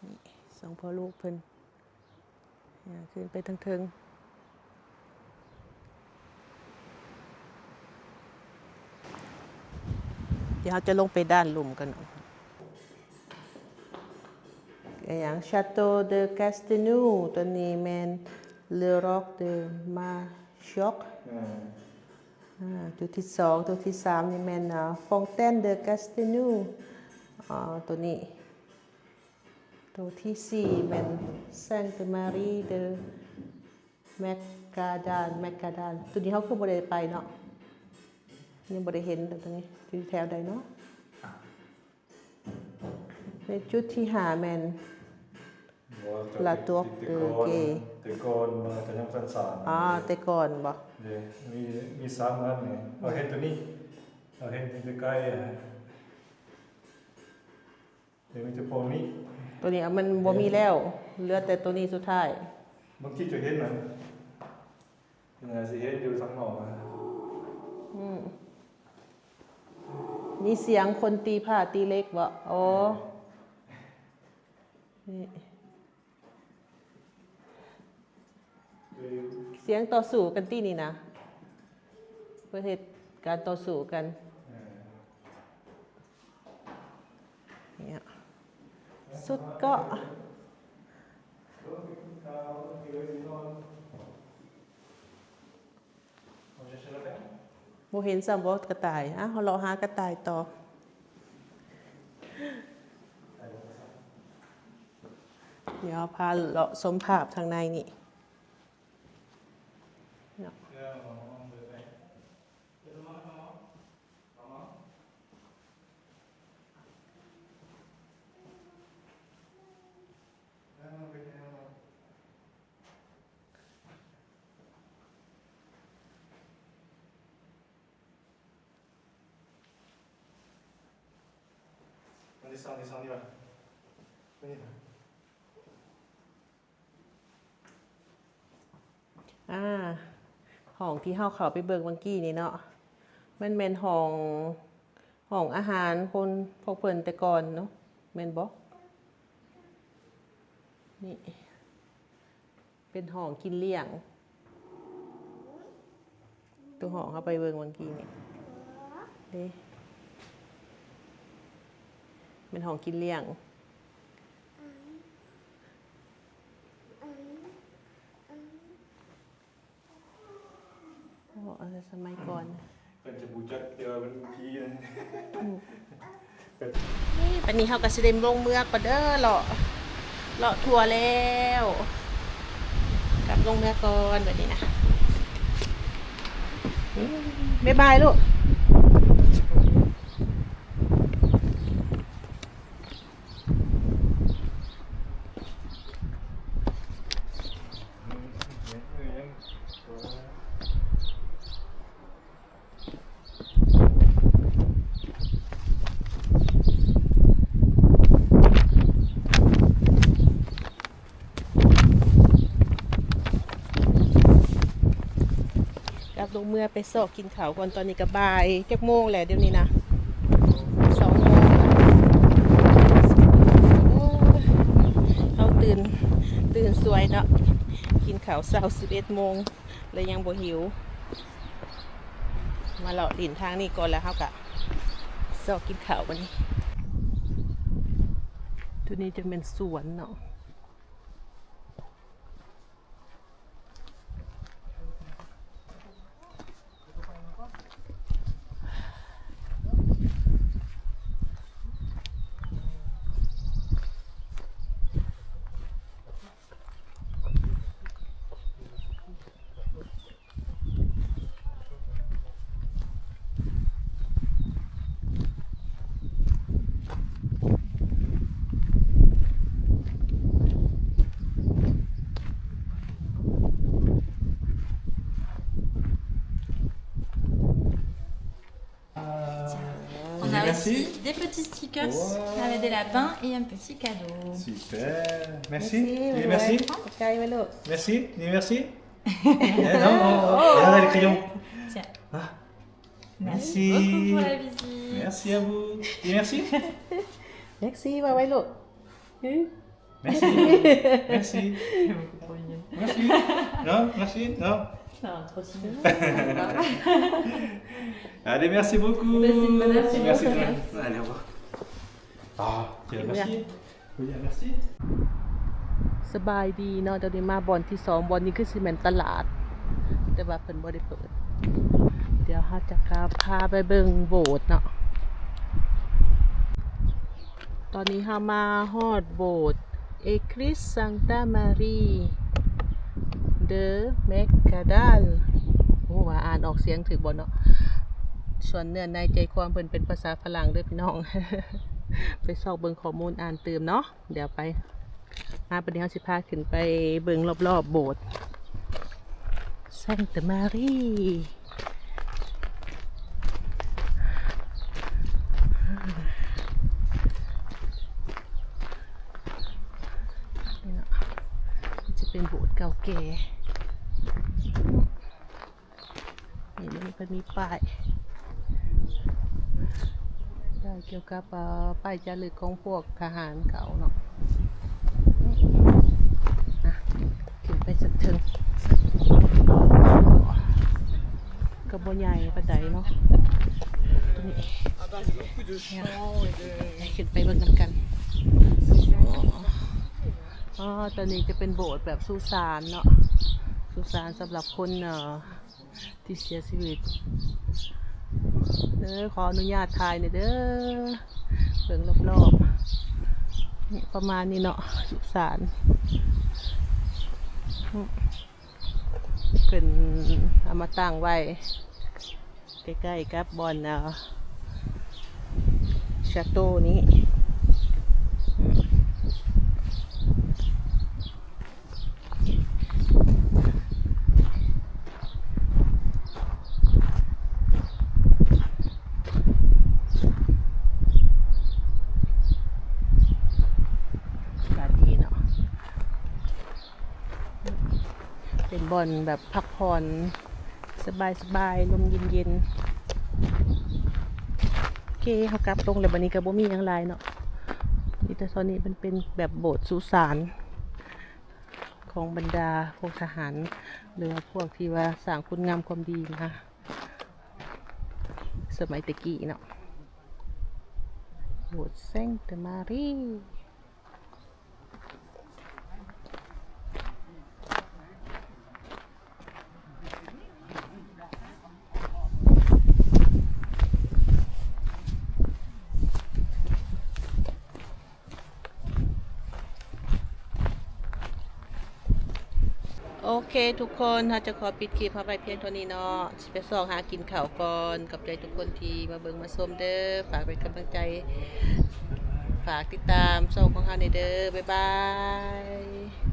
ນີ້ສອງພໍ່ລູກເພິ່ນ ຂຶ້ນໄປທາງເທິງ. ດຽວເຮົາຈະລົງໄປດ້ານລຸ່ມກັນ. ອີຫຍັງ Château de Castelnau ຕົວນີ້ແມ່ນ Le Roc de Majoc. ອາ ອ່າ ຈຸດທີສອງ ຈຸດທີສາມນີ້ແມ່ນ ອ່າ Fontaine de Castelnau. ອ່າ ຕົວນີ້ ຕົວທີສີ່ແມ່ນ Sainte Marie de Mercadal, Mercadal. ຕົວນີ້ເຮົາຄືບໍ່ໄດ້ໄປເນາະ ຍັງບໍ່ໄດ້ເຫັນຕົວນີ້ ຢູ່ແຖວໃດເນາະ. ໃນຈຸດທີຫ້າແມ່ນ La Tour de Guet. ແຕ່ກ່ອນ ແຕ່ກ່ອນມັນຈະຍັງສັນສານ ອໍ ແຕ່ກ່ອນບໍ? ເດ້ ມີ ມີສາມອັນນີ້ ເຮົາເຫັນຕົວນີ້ ເຮົາເຫັນແຕ່ໄກນະ. ເຫັນມີແຕ່ພວກນີ້ ຕົວນີ້ມັນບໍ່ມີແລ້ວ ເຫຼືອແຕ່ຕົວນີ້ສຸດທ້າຍ. ບາງທີຈະເຫັນນະ ເອີ ຊິເຫັນຢູ່ທາງນອກນະ. ອືມ ມີສຽງຄົນຕີພ້າຕີເຫຼັກບໍ? ອໍ ນີ້ ສຽງຕໍ່ສູ້ກັນຕິນີ້ນະ ເພິ່ນເຮັດການຕໍ່ສູ້ກັນ. ເອີ ນີ້ ຊຸດເກາະ ບໍ່ເຫັນຊ້ຳບໍ ກະຕ່າຍ. ອ່ະ ເຮົາເລາະຫາກະຕ່າຍຕໍ່. ດຽວພາເລາະຊົມພາບທາງໃນນີ້ເນາະ. ອ່າ ຫ້ອງທີ່ເຮົາເຂົ້າໄປເບິ່ງເມື່ອກີ້ນີ້ເນາະ ມັນແມ່ນຫ້ອງ ຫ້ອງອາຫານຄົນ ພວກເພິ່ນແຕ່ກ່ອນເນາະ ແມ່ນບໍ່? ນີ້ ເປັນຫ້ອງກິນລ້ຽງ ໂຕຫ້ອງເຮົາໄປເບິ່ງເມື່ອກີ້ນີ້ເດ້ ແມ່ນຫ້ອງກິນລ້ຽງ. ໂອ້ ອັນສະໄໝກ່ອນ ເພິ່ນຈະບໍ່ຈັກແຕ່ວ່າມັນຜີນະ. ອືມ ນີ້ ບັດນີ້ເຮົາກະຊິໄດ້ລົງເມືອກ່ອນເດີ ເລາະ ເລາະທົ່ວແລ້ວ ກັບລົງເມືອກ່ອນບັດນີ້ນະ. ອືມ ບາຍບາຍລູກ. ກັບລົງເມືອໄປຊອກກິນເຂົ້າກ່ອນ. ຕອນນີ້ກະບ່າຍຈັກໂມງແລ້ວດຽວນີ້ນະ? ສອງໂມງ. ໂອ້ຍ ເຮົາຕື່ນ ຕື່ນສວຍເນາະ ກິນເຂົ້າເຊົ້າສິບເອັດໂມງ ແລະຍັງບໍ່ຫິວ. ມາເລາະຫຼິ້ນທາງນີ້ກ່ອນ ແລ້ວເຮົາກະຊອກກິນເຂົ້າບັດນີ້. ຈຸດນີ້ຈະແມ່ນສວນເນາະ. On a aussi des petits stickers avec des lapins et un petit cadeau. Super. Merci. Merci. Merci. Merci. Merci. Eh non, oh, regardez le crayon. Tiens. Ah. Merci. Merci beaucoup pour la visite. Merci à vous. Et merci. Merci, ວ່າໄວ້ລູກ. Merci. Merci. Merci. Non, merci. Non. Non, trop sûr. Allez, merci beaucoup. Merci, merci beaucoup. Merci. Allez, au revoir. Ah, tiens, merci. Oui, merci. ສະບາຍດີເນາະ, ຕອນນີ້ມາບ່ອນທີສອງ, ບ່ອນນີ້ຄືຊິແມ່ນຕະຫຼາດ ແຕ່ວ່າເພິ່ນບໍ່ໄດ້ເປີດ. ດຽວເຮົາຈະກະພາໄປເບິ່ງໂບດເນາະ. ຕອນນີ້ເຮົາມາຮອດໂບດ Église Santa Maria de Magdala. ບໍ່ຮູ້ວ່າອ່ານອອກສຽງຖືກບໍ່ເນາະ. ສ່ວນເນື້ອໃນໃຈຄວາມເພິ່ນເປັນພາສາຝຣັ່ງເດີພີ່ນ້ອງ. ໄປຊອກເບິ່ງຂໍ້ມູນອ່ານຕື່ມເນາະ. ດຽວໄປ ມາ ບັດນີ້ເຮົາຊິພາຂຶ້ນໄປເບິ່ງລອບໆໂບດ Sainte Marie. ນີ້ເນາະ ມັນຈະເປັນໂບດເກົ່າແກ່. ນີ້ ມັນເພິ່ນມີປ້າຍ ປ້າຍກ່ຽວກັບ ເອີ ປ້າຍຈາລຶກຂອງພວກທະຫານເກົ່າເນາະ. ນະ ຂຶ້ນໄປຊັ້ນເທິງ ກໍບໍ່ໃຫຍ່ປານໃດເນາະ ຕົວນີ້. ໄປ ຂຶ້ນໄປເບິ່ງນຳກັນ. ອໍ ຕົວນີ້ຈະເປັນໂບດແບບສຸສານເນາະ ສຸສານສຳລັບຄົນ ເອີ ທີ່ເສຍຊີວິດ. ເດີ ຂໍອະນຸຍາດຖ່າຍແດ່ເດີ ເບິ່ງລອບໆ ປະມານນີ້ເນາະ ສຸສານ. ເພິ່ນເອົາມາຕັ້ງໄວ້ໃກ້ໆກັບບ່ອນ ເອີ ຊາໂຕ້ນີ້. ອາກາດດີເນາະ ເປັນບ່ອນແບບພັກຜ່ອນ ສະບາຍໆ ລົມເຢັນໆ. ໂອເຄ ເຮົາກັບລົງແລ້ວ ບັດນີ້ກໍບໍ່ມີຫຍັງຫຼາຍເນາະ ມີແຕ່ໂຊນນີ້ ມັນເປັນແບບໂບດສຸສານຂອງບັນດາພວກທະຫານ ຫຼືວ່າພວກທີ່ວ່າສ້າງຄຸນງາມຄວາມດີມາສະໄໝແຕ່ກີ້ເນາະ. ໂບດ Sainte Marie. ໂອເຄທຸກຄົນ ເຮົາຈະຂໍປິດຄລິບເຮົາໄວ້ພຽງເທົ່ານີ້ເນາະ ຊິໄປຊອກຫາກິນເຂົ້າກ່ອນ. ຂອບໃຈທຸກຄົນທີ່ມາເບິ່ງມາຊົມເດີ ຝາກເປັນກຳລັງໃຈ ຝາກຕິດຕາມຊ່ອງຂອງເຮົາແດ່ເດີ. ບາຍບາຍ.